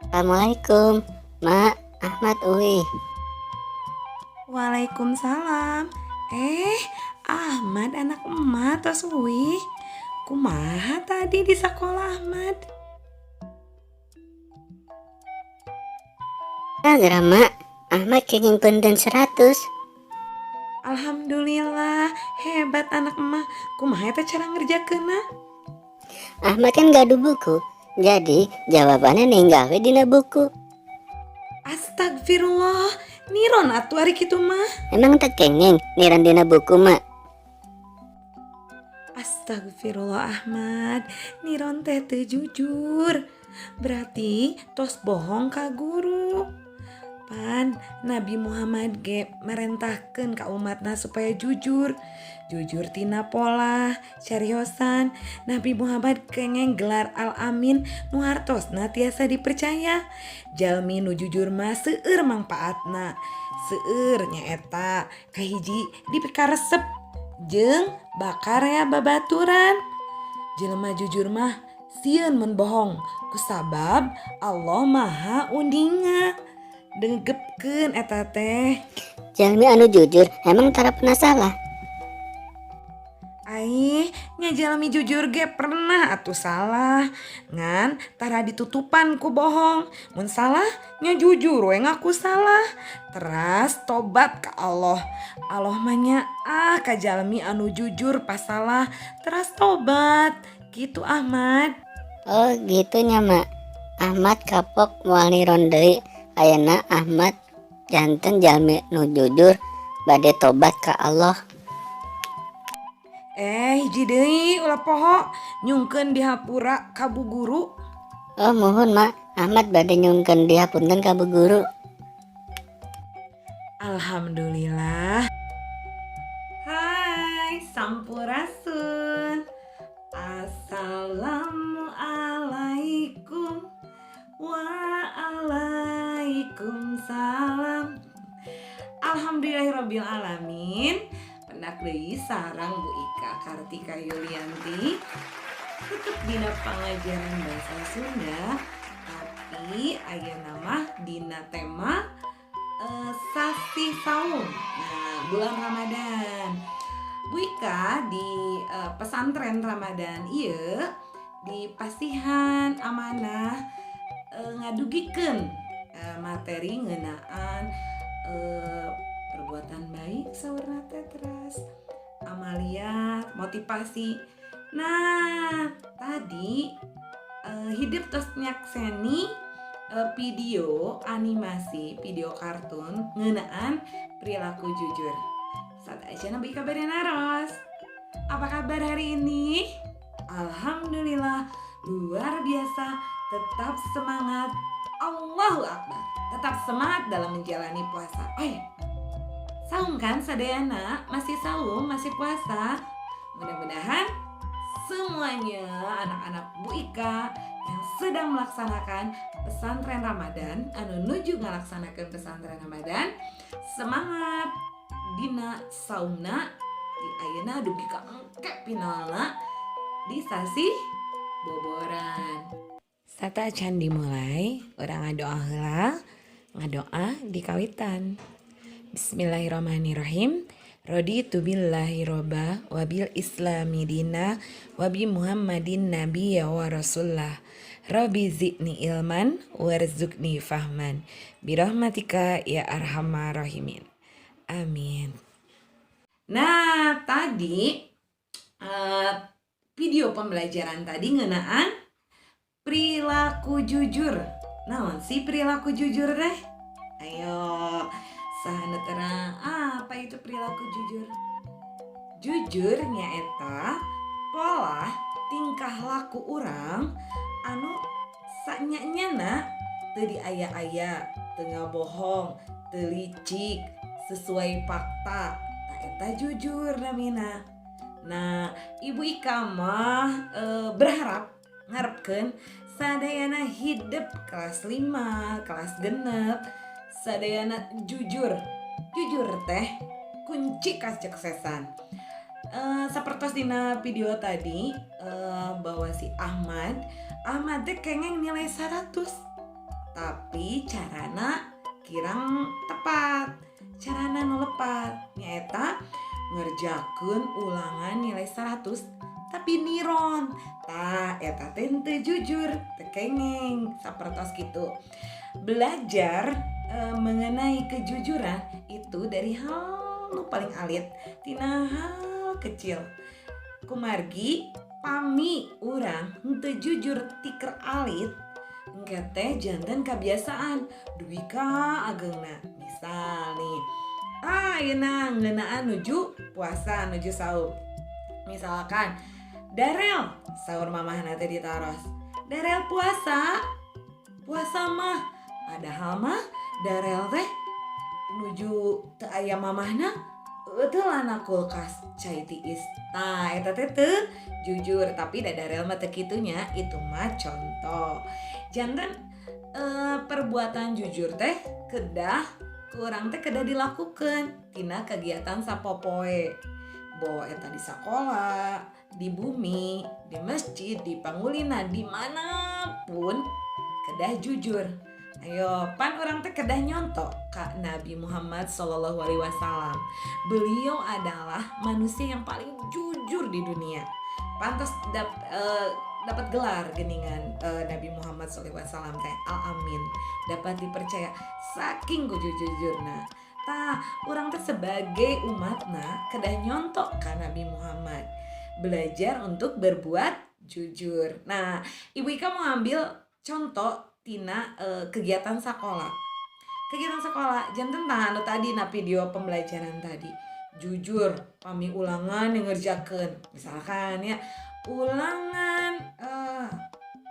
Assalamualaikum, Mak. Ahmad uih. Waalaikumsalam. Eh, Ahmad anak emak tos uih. Kumaha tadi di sekolah, Ahmad? Nah, Mak. Ahmad kenging benten 100. Alhamdulillah, hebat anak emak. Kumaha eta cara ngerjakeunna? Ahmad kan gaduh buku. Jadi jawabannya ninggal we dina buku. Astagfirullah, niron atuh ari kitu mah. Emang teu kenging niron dina buku, Mak? Astagfirullah, Ahmad, niron teh teu jujur. Berarti tos bohong ka guru. Pan Nabi Muhammad ge merentahkeun ka umatna supaya jujur. Jujur tina polah, cariosan. Nabi Muhammad kengeng gelar Al-Amin nu hartosna tiasa dipercaya. Jalmi nu jujur mah seueur mangpaatna. Seueur nyaeta kahiji dipikaresep jeung bakarea babaturan. Jelema jujur mah sieun mun bohong kusabab Allah Maha Uninga. Dengepkeun eta teh. Jalmi anu jujur emang tara pernah salah. Aih, nya jalmi jujur ge pernah atuh salah. Ngan tara ditutupan ku bohong. Mun salah nya jujur we ngaku salah. Teras tobat ka Allah. Allah mah nyaah ka jalmi anu jujur pas salah teras tobat. Gitu, Ahmad. Oh, gitu nya, Mak. Ahmad kapok moal niron deui. Ayeuna Ahmad janten jalmi nu jujur bade tobat ka Allah. Eh, hiji deui, ulah poho nyungkeun dihapura ka bu guru. Oh, muhun, Mak. Ahmad bade nyungkeun dihapunten ka bu guru. Alhamdulillah. Hai, sampurasun. Assalamualaikum. Waalaikumsalam. Alhamdulillahirabbil alamin. Pendak deui sareng Bu Ika Kartika Yulianti. Tetep dina pangajaran bahasa Sunda, tapi ayeuna mah dina tema sasih saum. Nah, bulan Ramadan. Bu Ika di pesantren Ramadan ieu di pasihan amanah ngadugikeun materi ngeunaan perbuatan baik saurna teh, teras amaliat motivasi. Nah, tadi hidep tos nyakseni video animasi, video kartun ngeunaan perilaku jujur. Sateuacanna Bu Ika bade naros. Apa kabar hari ini? Alhamdulillah, luar biasa, tetap semangat. Allahu Akbar. Tetap semangat dalam menjalani puasa. Oh iya, saum kan sadayana? Masih saum, masih puasa? Mudah-mudahan semuanya anak-anak Bu Ika yang sedang melaksanakan pesantren Ramadan, anu nuju ngalaksanakan pesantren Ramadan, semangat dina saumna di ayeuna dugi ka engke finalna di sasih boboran. Sateuacan dimulai, urang ngadoa heula, ngadoa di kawitan. Bismillahirrahmanirrahim. Raditu billahi robba wabil islami dina wabi Muhammadin nabiyya wa rasulullah. Rabbi zidni ilman warzuqni fahman. Birahmatika ya arhamar rahimin. Amin. Nah, tadi video pembelajaran tadi ngeunaan perilaku jujur. Naon sih perilaku jujur teh? Ayo, saha nu terang apa itu perilaku jujur? Jujur nyaeta pola tingkah laku urang anu sanya-nyana teu diaya-aya, teu ngabohong, teu licik, sesuai fakta. Tah, eta jujur namina. Nah, Ibu Ika mah berharap ngarepkeun sadayana hidep kelas 5, kelas 6, sadayana jujur. Jujur teh kunci kesuksesan. Sapertos dina video tadi bahwa si Ahmad, Ahmad teh kengeng nilai 100. Tapi carana kirang tepat. Carana nu lepat nyaeta ngerjakeun ulangan nilai 100 tapi niron. Tah, eta teh teu jujur, teu kenging sapertos kitu. Belajar mengenai kejujuran itu dari hal nu paling alit, tina hal kecil. Kumargi pami urang henteu jujur ti keur alit, engke teh janten kabiasaan dugi ka ageungna. Misal nih, ayeuna ngeunaan nuju puasa, nuju saum. Misalkan Darel, saur mamahna teh ditaros, "Darel puasa?" "Puasa, Mah." Padahal mah Darel teh nuju teu aya mamahna teu lana kulkas cai tiis. Tah, eta teh teu jujur, tapi da Darel mah teu kitu nya, itu mah contoh. Janten perbuatan jujur teh kedah ku urang teh kedah dilakukeun tina kegiatan sapopoe. Boh eta di sakola, di bumi, di masjid, di pangulina, dimanapun kedah jujur. Ayo, pan urang teh kedah nyontoh ka Nabi Muhammad Shallallahu Alaihi Wasallam. Beliau adalah manusia yang paling jujur di dunia. Pantas dapat gelar geningan Nabi Muhammad Shallallahu Alaihi Wasallam teh Al Amin, dapat dipercaya saking ku jujur-jujurna. Tah, urang teh sebagai umatna kedah nyontoh ka Nabi Muhammad, belajar untuk berbuat jujur. Nah, Ibu Ika mau ambil contoh tina kegiatan sekolah. Kegiatan sekolah janten tah anu tadi na video pembelajaran tadi. Jujur pami ulangan yang ngerjakeun. Misalkan ya, ulangan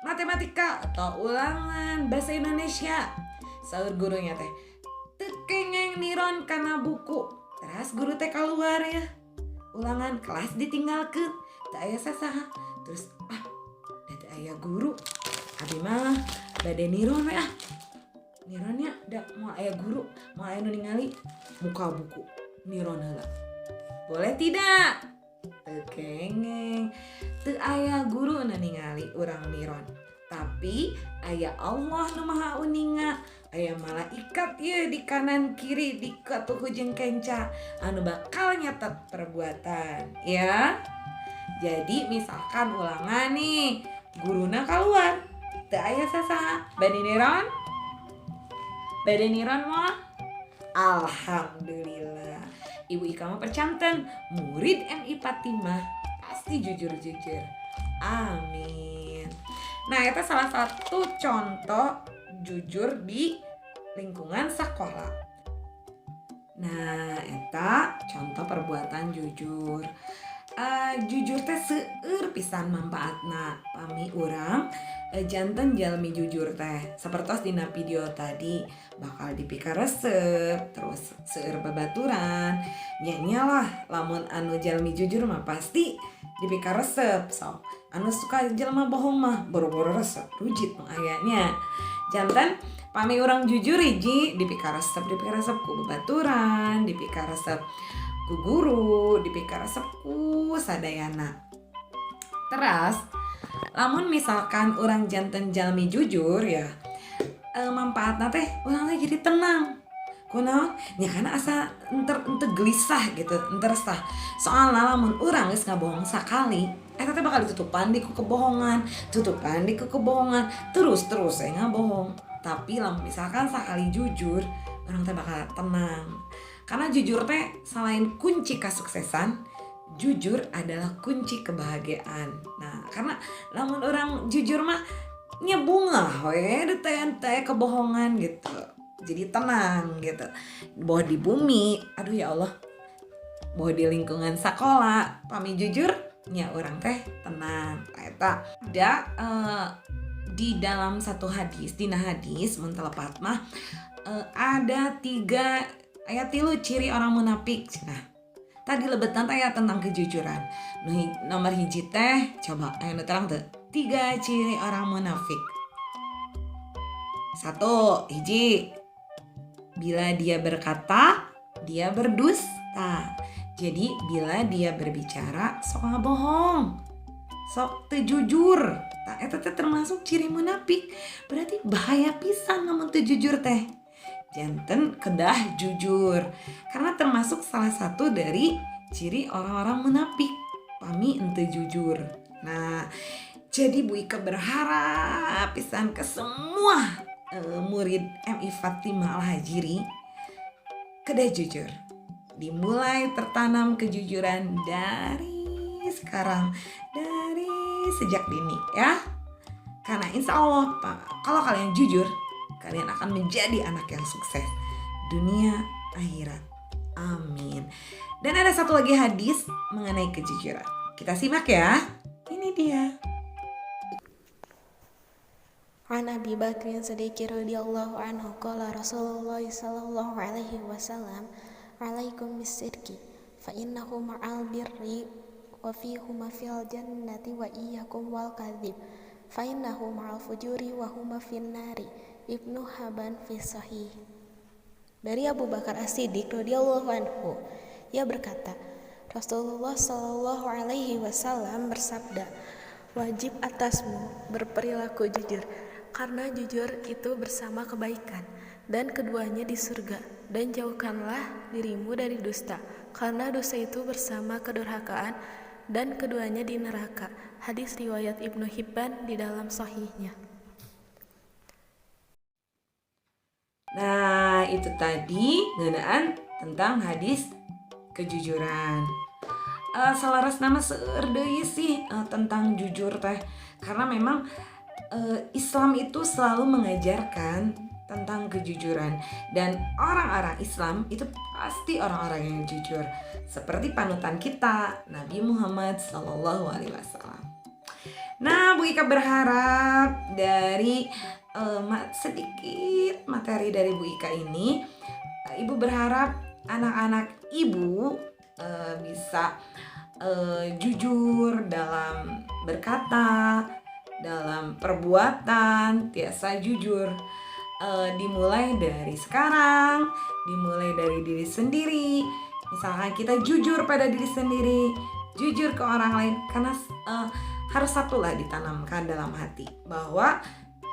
matematika atau ulangan bahasa Indonesia. Saur gurunya teh teu kengeng niron kana buku. Terus guru teh keluar ya. Ulangan kelas ditinggalkeun, teu aya sasaha. Terus da teu aya guru. Abi mah bade niron we ah. Nironnya da moal aya guru, moal aya nu ningali, muka buku niron heula. Boleh tidak? Teu kengeng. Teu aya guru nu ningali urang niron. Tapi aya Allah nu Maha Uninga, aya malaikat ye di kanan kiri di katuhu jeung kenca anu bakal nyatet perbuatan ya. Jadi misalkan ulangan nih, guruna keluar, teu aya sasaha, bade niron? Bade niron moal? Alhamdulillah. Ibu Ika mah percanten, murid MI Fatimah pasti jujur-jujur. Amin. Nah, itu salah satu contoh jujur di lingkungan sekolah. Nah, eta contoh perbuatan jujur. Jujur teh seueur pisan manfaatna pami urang janten jalmi jujur teh. Sapertos dina video tadi, bakal dipikaresep, terus seueur babaturan. Nya nya lah, lamun anu jalmi jujur mah pasti dipikaresep. So, anu suka jelema bohong mah boro-boro resep, rujit mah aya. Janten pami urang jujur hiji dipikaresep, dipikaresep ku babaturan, dipikaresep ku guru, dipikaresep ku sadayana. Teras lamun misalkan urang janten jalmi jujur ya, manfaatna teh urang teh jadi tenang. Kunaon? Nya karena asa ente gelisah gitu, ente resah. Soalna lamun urang geus ngabohong sakali, eta teh bakal ditutupan di ku kebohongan, tutupan di ku kebohongan, terus-terus saya ngabohong. Tapi lamun misalkan sakali jujur, urang teh bakal tenang. Karena jujur teh selain kunci kesuksesan, jujur adalah kunci kebahagiaan. Nah, karena lamun urang jujur mah nya bungah we teh kebohongan gitu. Jadi tenang gitu. Boh di bumi, aduh ya Allah. Boh di lingkungan sekolah, pami jujur nya urang teh tenang. Eta da di dalam satu hadis, dina hadis mun telepat mah ada tiga ayat tilu ciri orang munafik. Nah, tadi lebetan teh tentang kejujuran. Nomor hiji teh coba aya nu terang teu? Tiga ciri orang munafik. Satu, hiji. Bila dia berkata, dia berdusta. Jadi bila dia berbicara sok ngabohong. Sok teu jujur. Tah, eta teh termasuk ciri munafik. Berarti bahaya pisan lamun teu jujur teh. Janten kedah jujur. Karena termasuk salah satu dari ciri orang-orang munafik, pami henteu jujur. Nah, jadi Bu Ika berharap pisan ke semua murid MI Fatimah Al-Hajiri kedah jujur. Dimulai tertanam kejujuran dari sekarang, dari sejak dini ya. Karena insya Allah, Pak, kalau kalian jujur, kalian akan menjadi anak yang sukses dunia akhirat. Amin. Dan ada satu lagi hadis mengenai kejujuran. Kita simak ya. Ini dia. عن أبي بكر الصديق رضي الله عنه قال رسول الله صلى الله عليه وسلم عليكم بالصدق فإنه مع البر وفيهما في الجنة وإياكم والكذب فإنه مع الفجور وهما في النار. Ibnu Hibban fi Sahih. Dari Abu Bakar As-Siddiq radhiyallahu anhu, ia berkata, Rasulullah shallallahu alaihi wasallam bersabda, wajib atasmu berperilaku jujur karena jujur itu bersama kebaikan dan keduanya di surga, dan jauhkanlah dirimu dari dusta karena dusta itu bersama kedurhakaan dan keduanya di neraka. Hadis riwayat Ibnu Hibban di dalam sahihnya. Nah, itu tadi ngeunaan tentang hadis kejujuran. Saleresna mah seueur deui sih tentang jujur teh. Karena memang Islam itu selalu mengajarkan tentang kejujuran dan orang-orang Islam itu pasti orang-orang yang jujur, seperti panutan kita, Nabi Muhammad Sallallahu Alaihi Wasallam. Nah, Bu Ika berharap dari sedikit materi dari Bu Ika ini, Ibu berharap anak-anak Ibu bisa jujur dalam berkata, dalam perbuatan, tiasa jujur. Dimulai dari sekarang, dimulai dari diri sendiri. Misalkan kita jujur pada diri sendiri, jujur ke orang lain, karena harus satu lah ditanamkan dalam hati bahwa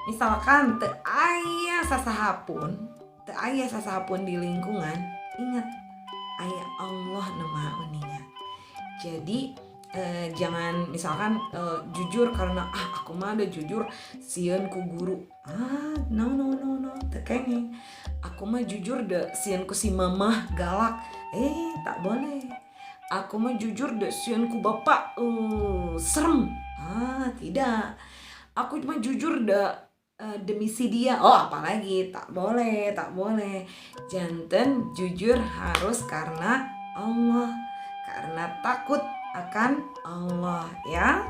misalkan teu aya sasaha pun, teu aya sasaha pun di lingkungan, ingat aya Allah nu Maha Uninga. Jadi jangan misalkan jujur karena, "Ah, aku mah ada jujur sieun ku guru." Ah, no, no, no, no, teu kenging. "Aku mah jujur da sieun ku si mamah galak." Eh, tak boleh. "Aku mah jujur da sieun ku bapak serem." Ah, tidak. "Aku cuma jujur da demi si dia." Oh, apalagi tak boleh, tak boleh. Janten jujur harus karena Allah, karena takut akan Allah ya.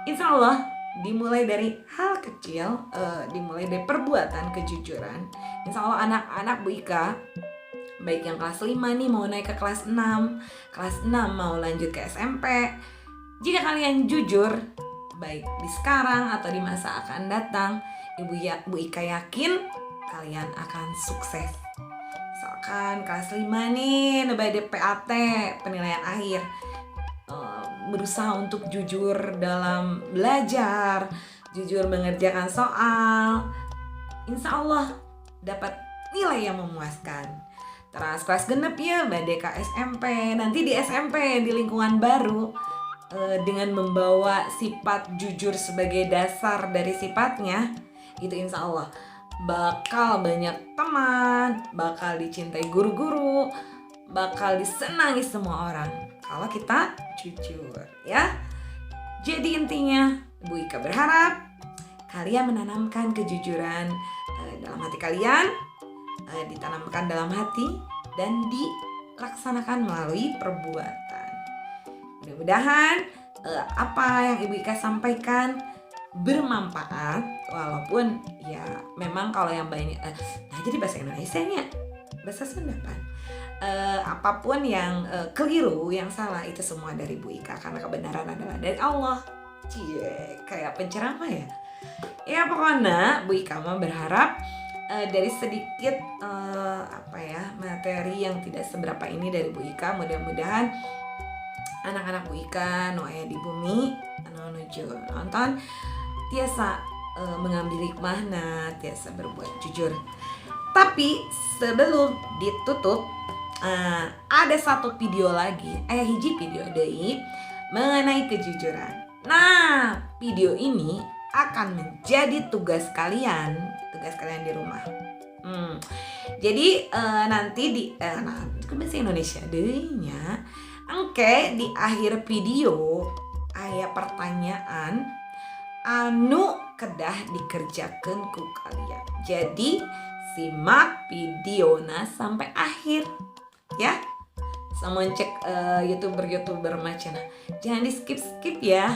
Insya Allah dimulai dari hal kecil, dimulai dari perbuatan kejujuran. Insya Allah anak-anak Bu Ika, baik yang kelas 5 nih mau naik ke kelas 6, kelas 6 mau lanjut ke SMP, jika kalian jujur, baik di sekarang atau di masa akan datang, Ibu ya, Bu Ika yakin kalian akan sukses. Misalkan kelas 5 nih, nu bade PAT, penilaian akhir. Berusaha untuk jujur dalam belajar, jujur mengerjakan soal, insya Allah dapat nilai yang memuaskan. Terus kelas 6 ya, bade ka SMP, nanti di SMP di lingkungan baru dengan membawa sifat jujur sebagai dasar dari sifatnya, itu insya Allah bakal banyak teman, bakal dicintai guru-guru, bakal disenangi semua orang kalau kita jujur ya. Jadi intinya Bu Ika berharap kalian menanamkan kejujuran dalam hati kalian, ditanamkan dalam hati dan dilaksanakan melalui perbuatan. Mudah-mudahan apa yang Ibu Ika sampaikan bermanfaat, walaupun ya memang kalau yang banyak nah, jadi bahasa Indonesia nya bahasa Sunda pan, apapun yang keliru, yang salah, itu semua dari Bu Ika karena kebenaran adalah dari Allah. Cie, kayak penceramah ya. Ya, pokoknya Bu Ika mah berharap dari sedikit apa ya, materi yang tidak seberapa ini dari Bu Ika, mudah-mudahan Anak-anak Bu Ika nu aya di bumi anu nuju nonton tiasa mengambil hikmahna, tiasa berbuat jujur. Tapi sebelum ditutup, ada satu video lagi, aya hiji video deui mengenai kejujuran. Nah, video ini akan menjadi tugas kalian di rumah. Jadi nanti di nah, itu bahasa Indonesia deui nya. Engke di akhir video aya pertanyaan anu kedah dikerjakan ku kalian. Jadi simak videona sampai akhir ya. Sama cek youtuber-youtuber macam jangan di skip skip ya.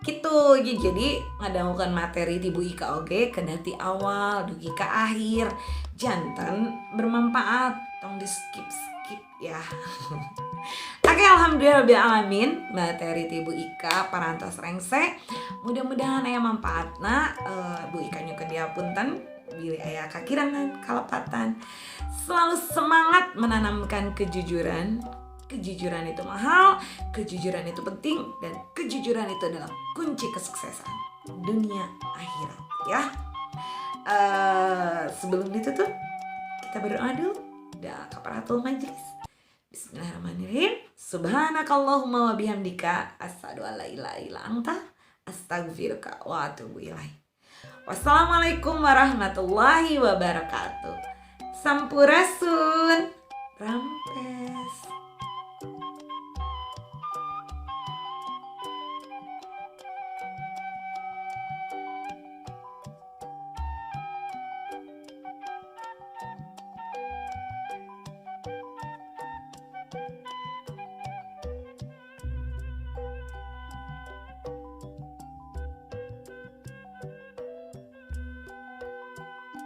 Gitu. Jadi ngadangukeun materi di Bu Ika oge kedah ti awal dugi ka akhir janten bermanfaat, tong di skip skip ya. Oke, alhamdulillah alamin, materi ti Bu Ika parantos rengse. Mudah-mudahan aya manfaatna. Bu Ika nyuhunkeun dihapunten bilih aya kakirangan kalepatan. Selalu semangat menanamkan kejujuran. Kejujuran itu mahal, kejujuran itu penting, dan kejujuran itu adalah kunci kesuksesan dunia akhirat ya. Sebelum ditutup, kita berdoa dulu. Doa kafaratul majlis. Bismillahirrahmanirrahim. Subhanakallahumma wa bihamdika asyhadu an la ilaha illa anta astaghfiruka wa atubu ilaik. Wassalamualaikum warahmatullahi wabarakatuh. Sampurasun. Rampes.